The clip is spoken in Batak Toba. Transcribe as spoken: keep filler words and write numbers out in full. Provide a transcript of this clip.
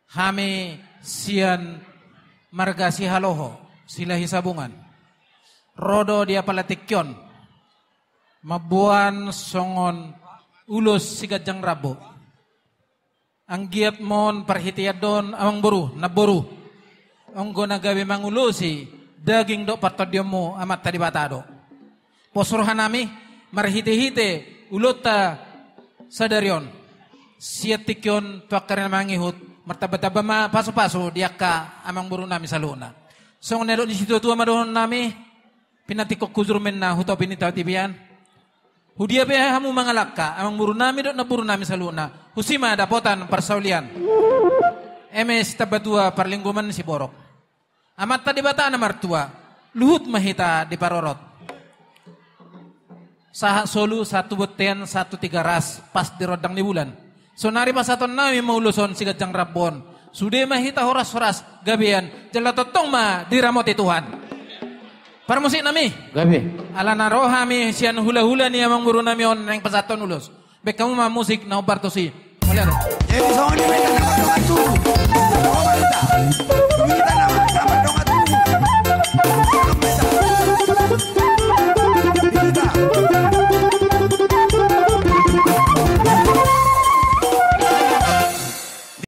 Hami sian marga Sihaloho, Silahi Sabungan, ro do di apala tingki on mamboan songon ulos siganjang rambu. Anggiat ma on parhitean on, amangboru, namboru, anggo na gabe mangulosi daging dohot partondionmu, Amanta Debata do. Pos rohanami marhitehite ulaonta sadari on, sian tingki on tu angka ari na mangihut, martambatamba ma pasupasu di angka amangborunami saluhutna. Songon na nidok ni situatua ma dohononnami: Pinantikhon hujur ma inna hu topi ni tapian. Hudia pe hamu mangalangka, amangborunami dohot namborunami saluhutna, husi ma dapotan parsaulian. Eme sitambatua parlinggoman ni siborok. Amanta Debata na martua, luhut ma hita diparorot. Sahat solu, sahat tu bontean, sahat tu Tigaras, pas di rondang ni bulan. Saonari pasahatonnami ma ulos on siganjang rambu on. Sude ma hita horas-horas gabean, jala tongtong ma diramoti Tuhan. Parmusiknami. Gabe. Alana ro hami sian hulahula ni amangborunami on naeng pasahathon ulos. Baen hamu ma musik na hombar tusi. Mauliate. Jadi songon i ma